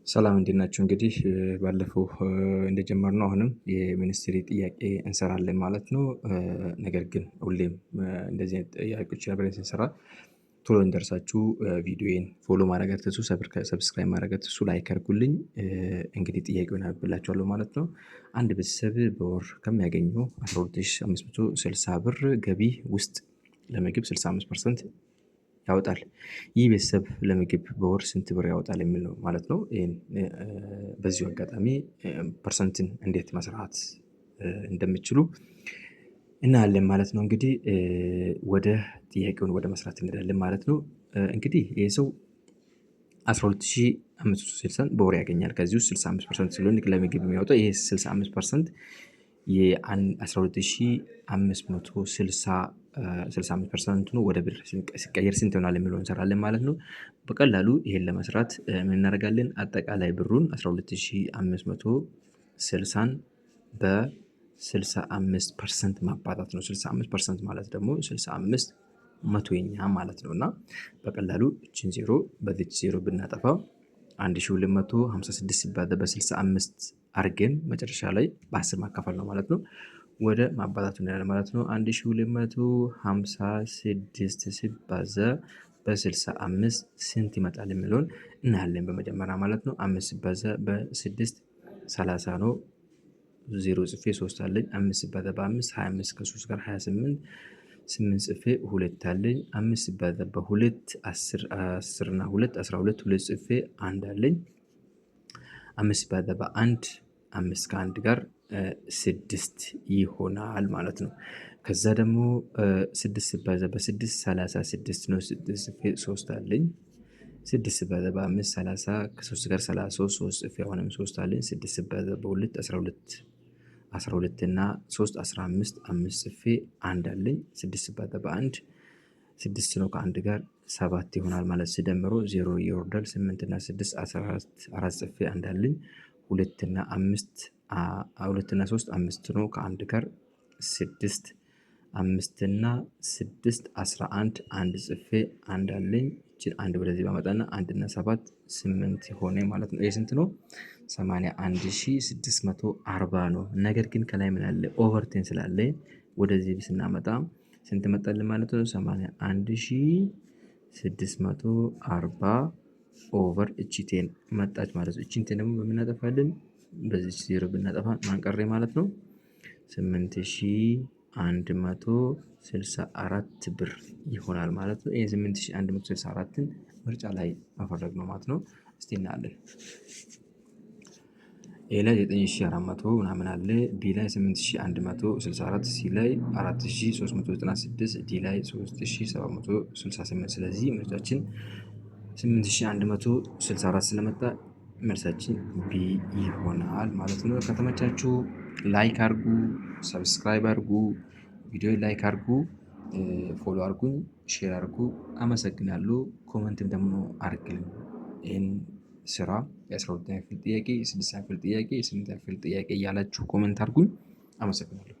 ሰላም እንዴት ናችሁ? እንግዲህ ባለፈው እንደጀመርነው አሁንም የሚኒስትሪ ጥያቄ እንሰራለን ማለት ነው። ነገር ግን ሁሌም እንደዚህ አይነት ጥያቄዎች አብረን ስንሰራ ቶሎ እንደርሳችሁ ቪዲዮዬን follow ማድረግ አትርሱ፣ subscribe ማድረግ አትርሱ፣ like አድርጉልኝ። እንግዲህ ጥያቄውን አነብላችኋለሁ ማለት ነው። አንድ ቤተሰብ በወር ከሚያገኘው 12,560 ብር ገቢ ውስጥ ለምግብ 65% ያወጣል። ይህ ቤተሰብ ለምግብ በወር ስንት ብር ያወጣል የሚል ነው ማለት ነው። ይህን በዚሁ አጋጣሚ percent ን እንዴት መስራት እንደሚችሉ እናያለን ማለት ነው። እንግዲህ ወደ ጥያቄውን ወደ መስራት እንሄዳለን ማለት ነው። እንግዲህ ይህ ሰው 12,560 በወር ያገኛል። ከዚህ ውስጥ 65% ስለሆነ ለምግብ የሚያወጣው ይሄ 65% የ12,560 65% ነው ወደ ብር ሲቀየር ስንት ይሆናል የሚለውን እንሰራለን ማለት ነው። በቀላሉ ይሄን ለመስራት ምን እናደርጋለን? አጠቃላይ ብሩን 12,560ን በ65% ማባዛት ነው። 65% ማለት ደግሞ 65 መቶኛ ማለት ነው። እና በቀላሉ እችን ዜሮ በዚች ዜሮ ብናጠፋው 1256 ሲባዛ በ65 አርገን መጨረሻ ላይ በ10 ማካፈል ነው ማለት ነው። ወደ ማባዛቱ እንሄዳለን ማለት ነው። 1256 ሲባዛ በ65 ስንት ይመጣል የሚለውን እናያለን በመጀመሪያ ማለት ነው። 5 ሲባዛ በ6 30 ነው። 0 ጽፌ 3 አለኝ። 5 ሲባዛ በ5 25 ከ3 ጋር 28፣ 8 ጽፌ 2 አለኝ። 5 ሲባዛ በ2 10፣ 10 እና 2 12፣ 2 ጽፌ 1 አለኝ። 5 ሲባዛ በ1 5 ከ1 ጋር 6 ይሆናል ማለት ነው። ከዛ ደግሞ 6 ሲባዛ በ6 36 ነው። 6 ጽፌ 3 አለኝ። 6 ሲባዛ በ5 30 ከ3 ጋር 33፣ 3 ጽፌ አሁንም 3 አለኝ። 6 ሲባዛ በ2 12፣ 12 እና 3 15፣ 5 ጽፌ 1 አለኝ። 6 ሲባዛ በ1 6 ነው፣ ከአንድ ጋር 7 ይሆናል ማለት ሲደምሮ 0 ይወርዳል። 8 እና 6 14፣ 4 ጽፌ 1 አለኝ። 2 እና 5 2 እና 3 5 ነው፣ ከአንድ ጋር 6፣ 5 እና 6 11፣ 1 ጽፌ 1 አለኝ። እቺን አንድ ወደዚህ ባመጣና 1 እና 7 8 ሆነ ማለት ነው። ይሄ ስንት ነው? 81,640 ነው። ነገር ግን ከላይ ምን አለ? over 10 ስላለ ወደዚህ ስናመጣ ስንት መጣልን ማለት ነው? 81,640 over እቺ 10 መጣች ማለት ነው። እቺን 10 ደግሞ በምናጠፋልን በዚች ዜሮ ብናጠፋ ማን ቀረ ማለት ነው? 8,164 ብር ይሆናል ማለት ነው። ይሄ 8,164ን ምርጫ ላይ መፈለግ ነው ማለት ነው። እስቲ እናያለን። A ላይ 9,400 ምናምን አለ። B ላይ 8,164፣ C ላይ 4,396፣ D ላይ 3,768። ስለዚህ ምርጫችን 8,164 ስለመጣ መልሳችን B ይሆናል ማለት ነው። ከተመቻችሁ like አድርጉ፣ subscribe አድርጉ፣ ቪዲዮ like አድርጉ፣ follow አድርጉኝ፣ share አድርጉ። አመሰግናለሁ። Comment ም ደግሞ አድርግልኝ። ይህን ስራ የ12ኛ ክፍል ጥያቄ፣ የ6ኛ ክፍል ጥያቄ፣ የ8ኛ ክፍል ጥያቄ እያላችሁ comment አድርጉኝ። አመሰግናለሁ።